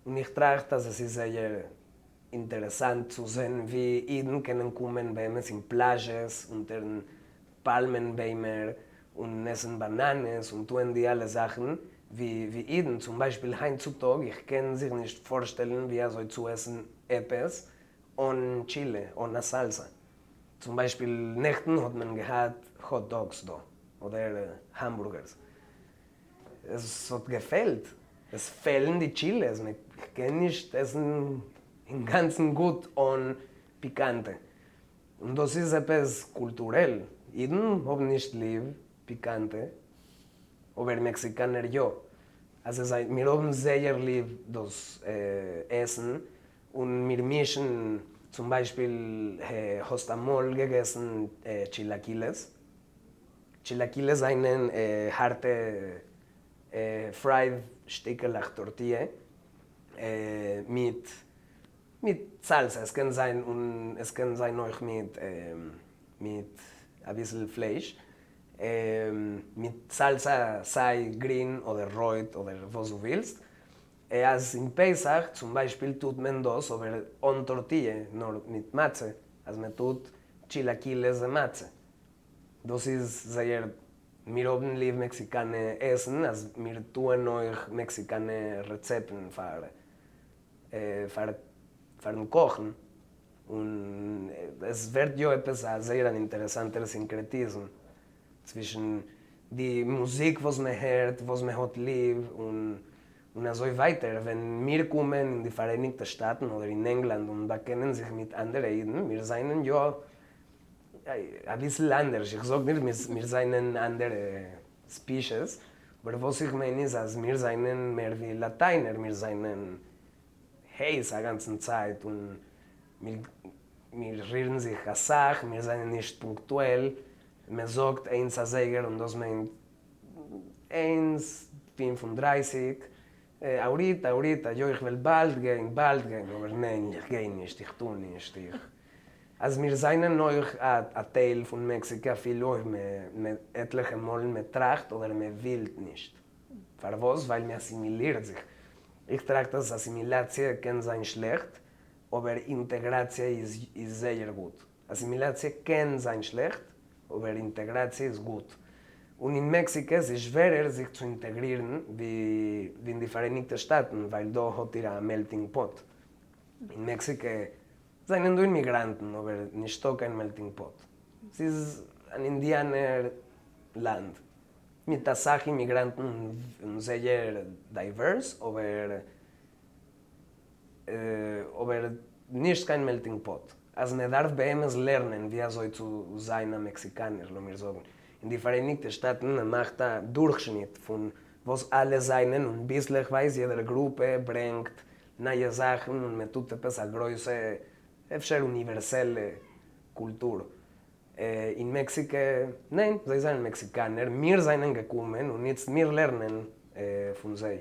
און איך טראכט אז עס איז זייער אינטערעסאנט צו זען ווי אידן קענען קומען באמת אין פלאזשעס אונטערן פאלמען ביימער און עסן באנאנעס און טוען די אלע זאכן ווי ווי אידן, צום ביישפיל היינט צו טאג איך קען זיך נישט פארשטעלן ווי אזוי צו עסן עפעס אן טשילע, אן א סאלסא. צום ביישפיל נעכטן האט מען געהאט האט דאגס דא, אדער האמבורגערס. עס האט געפעלט, עס פעלן די טשילעס, מען קען נישט עסן אינגאנצן גוט אן פיקאנטע. און דאס איז עפעס קולטורעל, אידן האבן נישט ליב פיקאנטע, אבער מעקסיקאנער יא. אז עס זיי, מיר האבן זייער ליב דאס עסן, און מיר מישן, צום ביישפיל האסט אמאל געגעסן טשילאקילעס? טשילאקילעס זענען הארטע פרייד שטיקלעך טארטיע מיט מיט סאלסא, עס קען זיין און עס קען זיין אויך מיט מיט אביסל פלייש, מיט סאלסא סיי גרין אדער רויט אדער וואס דו ווילסט, אז אין פסח צום ביישפיל טוט מען דאס אבער אן טארטיע נאר מיט מצה, אז מען טוט טשילאקילעס און מצה, דאס איז זייער, מיר האבן ליב מעקסיקאנע עסן אז מיר טוען אויך מעקסיקאנע רעצעפטן פאר פאר פארן קאכן, און עס ווערט יא עפעס א זייער אן אינטערעסאנטער סינקרעטיזם צווישן די מוזיק וואס מען הערט, וואס מען האט ליב, און און אזוי ווייטער, ווען מיר קומען אין די פאראייניגטע שטאטן אדער אין ענגלאנד און באקענען זיך מיט אנדערע אידן, מיר זענען יא אביסל אנדערש, איך זאג נישט מיר זענען אנדערע ספישעס, אבער וואס איך מיין איז אז מיר זענען מער ווי לאטיינער, מיר זענען הייס א גאנצן צייט און מיר מיר רירן זיך אסאך, מיר זענען נישט פונקטועל, מען זאגט איינס אזייגער און דאס מיינט איינס פינף און דרייסיג, ahorita, ahorita, יא איך וועל באלד גיין, באלד גיין, אבער ניין איך גיי נישט, איך טו נישט, איך. אז מיר זענען אויך א טייל פון מעקסיקע אפילו אויב מען עטליכע מאל מען טראכט אדער מען ווילט נישט. פארוואס? ווייל מען אסימילירט זיך. איך טראכט אז אסימילאציע קען זיין שלעכט, אבער אינטעגראציע איז זייער גוט. אסימילאציע קען זיין שלעכט, אבער אינטעגראציע איז גוט. און אין מעקסיקע איז שווערער זיך צו אינטעגרירן ווי אין די פאראייניגטע שטאטן, ווייל דא האט איר א melting pot. אין מעקסיקע זענען דא אימיגראנטן אבער נישטא קיין melting pot. ס'איז אן אינדיאנער לאנד מיט אסאך אימיגראנטן און זייער diverse אבער אבער נישט קיין melting pot. אז מען דארף באמת לערנען ווי אזוי צו זיין א מעקסיקאנער לאמיר זאגן אין די פאראייניגטע שטאטן מען מאכט א דורכשניט פון וואס אלע זענען און ביסלעכווייז יעדער גרופע ברענגט נייע זאכן און מען טוט עפעס א גרויסע אפשר אוניווערסעלע קולטור. אין מעקסיקע, ניין, זיי זענען מעקסיקאנער, מיר זענען געקומען און איצט מיר לערנען פון זיי.